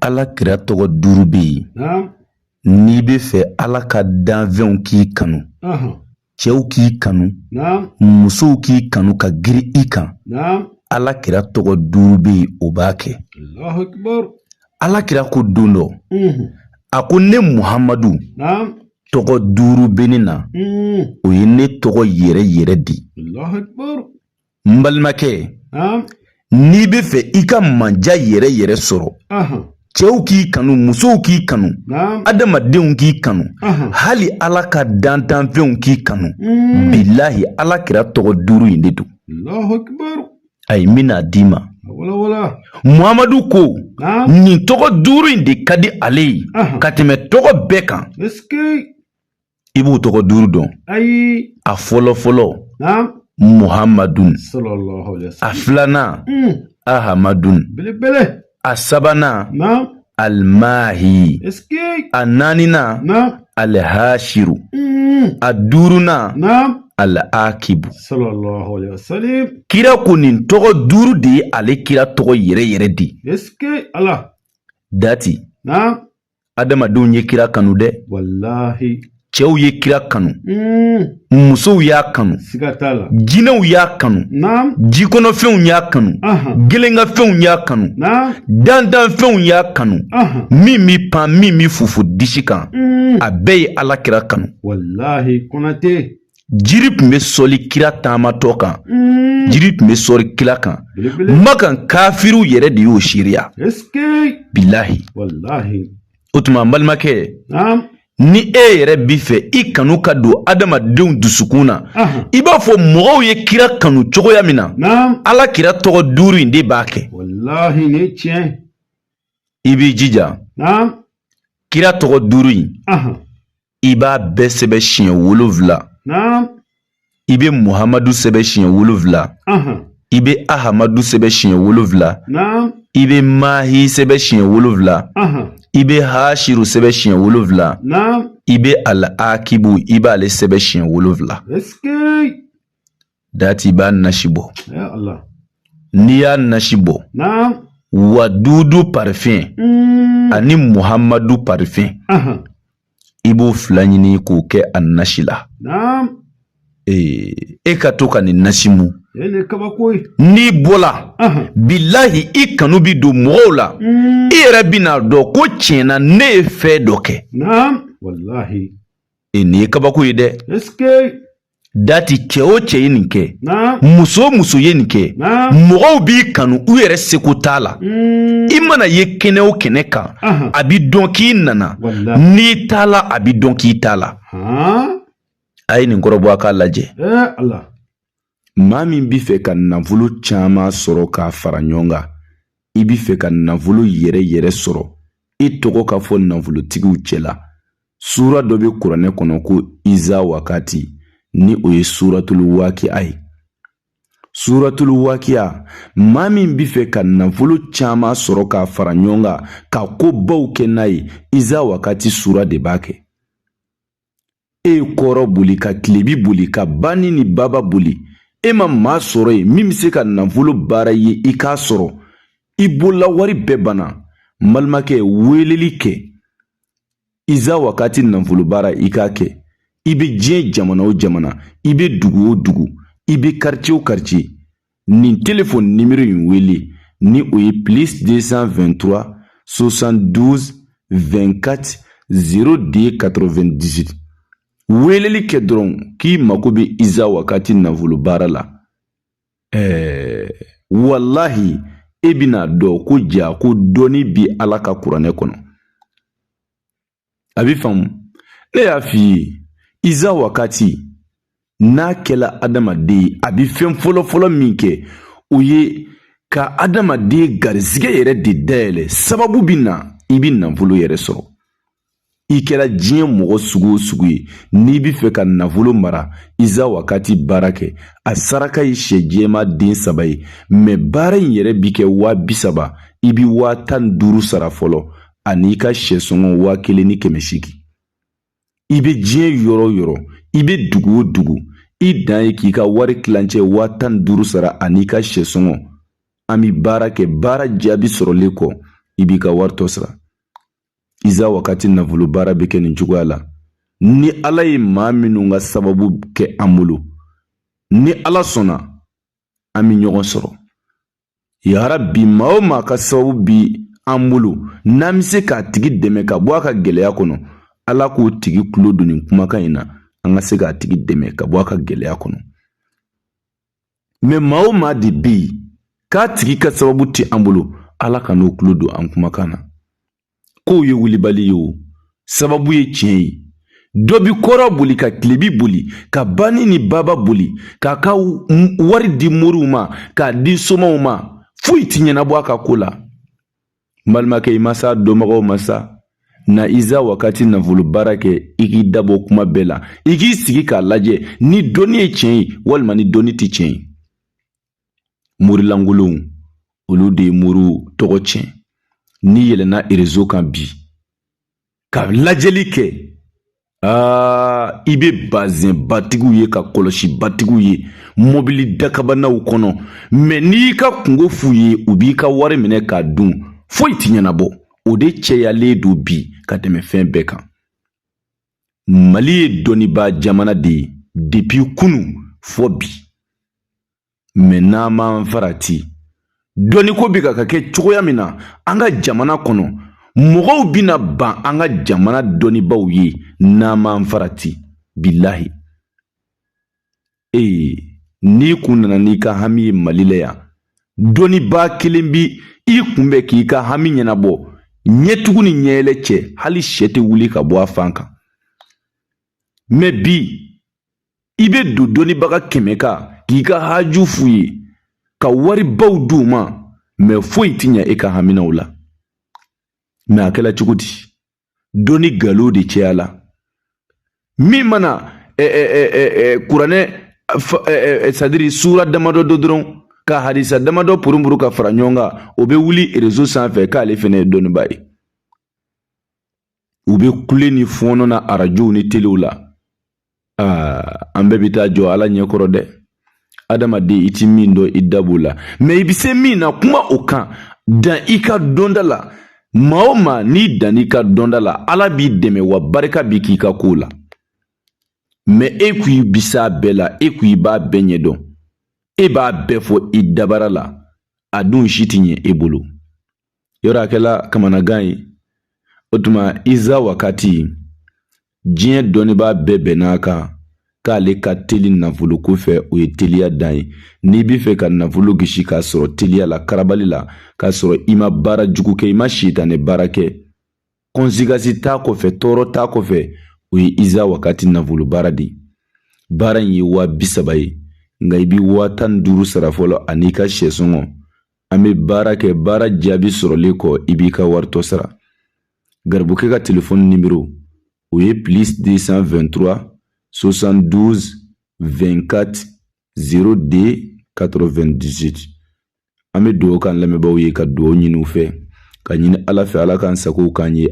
Ala kira tɔgɔ duuru bɛ yen. N'i bɛ fɛ Ala ka danfɛnw k'i kanu, cɛw k'i kanu, musow k'i kanu ka girin i kan, Ala kira tɔgɔ duuru bɛ yen, o b'a kɛ. Ala kira ko don dɔ, a ko ne Muhamadu, tɔgɔ duuru bɛ ne na, o ye ne tɔgɔ yɛrɛ yɛrɛ di. N balimakɛ, n'i bɛ fɛ i ka manja yɛrɛ yɛrɛ sɔrɔ, cɛw k'i kanu, musow k'i kanu, adamadenw k'i kanu, hali Ala ka dantanfɛnw k'i kanu, bilahi Ala kira tɔgɔ duuru in de don. Ayi, n bɛna d'i ma. Muhamadu ko nin tɔgɔ duuru in de ka di ale ye ka tɛmɛ tɔgɔ bɛɛ kan. I b'o tɔgɔ duuru dɔn? Ayi. A fɔlɔ fɔlɔ, Muhamadun. A filanan, Ahamadun. A sabanan, Alimahi. A naaninan, Alihasiru. A duurunan, Alakibu. Kira ko nin tɔgɔ duuru de ye ale kira tɔgɔ yɛrɛ yɛrɛ di. Dati, adamadenw ye kira kanu dɛ. Walahi. Cɛw ye kira kanu, musow y'a kanu, siga t'a la, jinɛw y'a kanu, jikɔnɔfɛnw y'a kanu, gelenkafɛnw y'a kanu, dantanfɛnw y'a kanu, min bɛ pan, min bɛ fufu disi kan, a bɛɛ ye Ala kira kanu. Walahi, Konate. Jiri tun bɛ sɔli kira taamatɔ kan, jiri tun bɛ sɔli kira kan. Makan kafiriw yɛrɛ de y'o seereya. Bilahi. Walahi. O tuma, n balimakɛ, ni e yɛrɛ b'i fɛ i kanu ka don adamadenw dusukun na, i b'a fɔ mɔgɔw ye kira kanu cogoya min na, Ala kira tɔgɔ duuru in de b'a kɛ. Walahi, nin ye tiɲɛ. I b'i jija, kira tɔgɔ duuru in, i b'a bɛɛ sɛbɛn siɲɛ 7. I bɛ Muhamadu sɛbɛn siɲɛ 7, i bɛ Ahamadu sɛbɛn siɲɛ 7, i bɛ Mahi sɛbɛn siɲɛ 7, i bɛ Hashiru sɛbɛn siɲɛ 7, i bɛ Alakibu, i b'ale sɛbɛn siɲɛ 7. Dati, i b'a nasi bɔ. N'i y'a nasi bɔ, Wadudu parfum ani Muhamadu parfum, i b'o fila ɲini k'o kɛ a nasi la. E ka to ka nin nasi mu. N'i bɔla, bilahi, i kanu bi don mɔgɔw la. I yɛrɛ bɛna dɔn ko tiɲɛna ne ye fɛn dɔ kɛ. Nin ye kabako ye dɛ. Dati, cɛ o cɛ ye nin kɛ, muso o muso ye nin kɛ, mɔgɔw b'i kanu, u yɛrɛ seko t'a la. I mana ye kɛnɛ o kɛnɛ kan, a bi dɔn k'i nana. N'i taala, a bi dɔn k'i taala. A ye nin kɔrɔbɔ, a k'a lajɛ. Maa min b'i fɛ ka nafolo caman sɔrɔ k'a fara ɲɔgɔn kan, i b'i fɛ ka nafolo yɛrɛ yɛrɛ sɔrɔ, i tɔgɔ ka fɔ nafolotigiw cɛ la, sura dɔ bɛ kuranɛ kɔnɔ ko Iza Wakati, ni o ye Suratulu Wakiya ye. Suratulu Wakiya, maa min b'i fɛ ka nafolo caman sɔrɔ k'a fara ɲɔgɔn kan ka kobaw kɛ n'a ye, Iza Wakati sura de b'a kɛ. E ye kɔrɔn boli ka tilebi boli ka bani ni baba boli, e ma maa sɔrɔ yen min bɛ se ka nafolo baara ye i k'a sɔrɔ, i bolola wari bɛɛ banna. N balimakɛ, weleli kɛ Iza Wakati nafolo baara, i k'a kɛ. I bɛ diɲɛ jamana o jamana, i bɛ dugu o dugu, i bɛ quartier o quartier, nin telefɔni nimero in wele, ni o ye plus 223 72 24 02 98. Weleli kɛ dɔrɔn k'i mako bɛ Iza Wakati nafolo baara la. Walahi, e bɛna dɔn ko ja ko dɔnni bi Ala ka kuranɛ kɔnɔ. A bɛ faamu, ne y'a f'i ye, Iza Wakati n'a kɛla adamaden ye, a bɛ fɛn fɔlɔfɔlɔ min kɛ, o ye ka adamaden garizigɛ yɛrɛ de dayɛlɛ. Sababu bɛ na, i bɛ nafolo yɛrɛ sɔrɔ. I kɛra diɲɛ mɔgɔ sugu o sugu ye, n'i bɛ fɛ ka nafolo mara, Iza Wakati baara kɛ. A saraka ye sɛ jɛman den 3 ye, mɛ baara in yɛrɛ bi kɛ 30 000. I bɛ 15 000 sara fɔlɔ, ani i ka sɛ sɔngɔ 1800. I bɛ diɲɛ yɔrɔ o yɔrɔ, i bɛ dugu o dugu, i dan ye k'i ka wari tilancɛ 15 000 sara ani i ka sɛ sɔngɔ. An bɛ baara kɛ, baara jaabi sɔrɔlen kɔ, i I b'i ka wari tɔ sara. Iza Wakati nafolo baara bɛ kɛ nin cogoya la. Ni Ala ye maa minnu ka sababu kɛ an bolo, ni Ala sɔnna, an bɛ ɲɔgɔn sɔrɔ. Yarabi, maa o maa ka sababu bi an bolo, n'an bɛ se k'a tigi dɛmɛ ka bɔ a ka gɛlɛya kɔnɔ, Ala k'o tigi tulo don nin kumakan in na, an ka se k'a tigi dɛmɛ ka bɔ a ka gɛlɛya kɔnɔ. Mɛ maa o maa de bɛ yen k'a tigi ka sababu tɛ an bolo, Ala kan'o tulo don an kumakan na. Kow ye wulibali ye, o sababu ye tiɲɛ ye. Dɔ bi kɔrɔn boli ka tilebi boli, ka bani ni baba boli, k'a ka wari di moriw ma, k'a di somaw ma, foyi ti ɲɛnabɔ a ka ko la. N balimakɛ, i ma s'a dɔnbagaw ma sa. Na Iza Wakati nafolo baara kɛ, i k'i dabɔ kuma bɛɛ la, i k'i sigi k'a lajɛ ni dɔnni ye tiɲɛ ye walima ni dɔnni tɛ tiɲɛ ye. Morilankolonw, olu de ye moriw tɔgɔ tiɲɛ. N'i yɛlɛnna erezo kan bi ka lajɛli kɛ, aa, i bɛ bazɛnbatigiw ye ka kɔlɔsibatigiw ye mɔbili dakabanaw kɔnɔ. Mɛ n'i y'i ka kunko f'u ye, u b'i ka wari minɛ k'a dun, foyi ti ɲɛnabɔ. O de cɛyalen don bi ka tɛmɛ fɛn bɛɛ kan. Mali ye dɔnnibaa jamana de ye depuis kunu fɔ bi. Mɛ n'an m'an farati, dɔnniko bɛ ka kɛ cogoya min na an ka jamana kɔnɔ, mɔgɔw bɛna ban an ka jamana dɔnnibaaw ye n'an m'an farati. Bilahi, ee, n'i kun nana n'i ka hami ye Mali la yan, dɔnnibaa kelen bi i kunbɛn k'i ka hami ɲɛnabɔ, ɲɛtugu ni ɲɛyɛlɛ cɛ, hali sɛ tɛ wuli ka bɔ a fan kan. Mɛ bi, i bɛ don dɔnnibaga 100 kan k'i ka haju f'u ye, ka waribaw d'u ma, mɛ foyi ti ɲɛ e ka haminaw la. Mɛ a kɛla cogo di? Dɔnni nkalon de cayala. Min mana kuranɛ, sadiri sura damadɔ dɔ dɔrɔn, ka hadisa damadɔ purunpuru ka fara ɲɔgɔn kan, o bɛ wuli rezo sanfɛ k'ale fɛnɛ ye dɔnnibaa ye. U bɛ kule ni fɔɔnɔ na arajow ni telew la. Aa, an bɛɛ bɛ taa jɔ Ala ɲɛkɔrɔ dɛ. Adamaden, i ti min dɔn, i da b'o la. Mɛ i bɛ se min na, kuma o kan, dan i ka dɔnda la. Maa o maa n'i dan i ka dɔnda la, Ala b'i dɛmɛ wa barika b'i k'i ka ko la. Mɛ e ko i bi s'a bɛɛ la, e ko i b'a bɛɛ ɲɛdɔn, e b'a bɛɛ fɔ i dabara la, a dun si ti ɲɛ e bolo. Yɔrɔ a kɛla kamanagan ye. O tuma Iza Wakati, diɲɛ dɔnnibaa bɛɛ bɛnn'a kan k'ale ka teli nafoloko fɛ, o ye teliya dan ye. N'i b'i fɛ ka nafolo gosi k'a sɔrɔ teliya la, karabali la, k'a sɔrɔ i ma baara jugu kɛ, i ma sitanɛ baara kɛ, kɔnsikasi t'a kɔfɛ, tɔɔrɔ t'a kɔfɛ, o ye Iza Wakati nafolo baara de ye. Baara in ye 30.000 ye, nka i bɛ 15.000 sara fɔlɔ an'i ka sɛsɔngɔ. An bɛ baara kɛ, baara jaabi sɔrɔlen kɔ, i b'i ka wari tɔ sara. Garibukɛ ka telefɔni nimero, o ye plus 223 72 24 02 98. An bɛ dugawu k'an lamɛnbaaw ye, ka dugawu ɲini u fɛ, ka ɲini Ala fɛ, Ala k'an sagow k'an ye.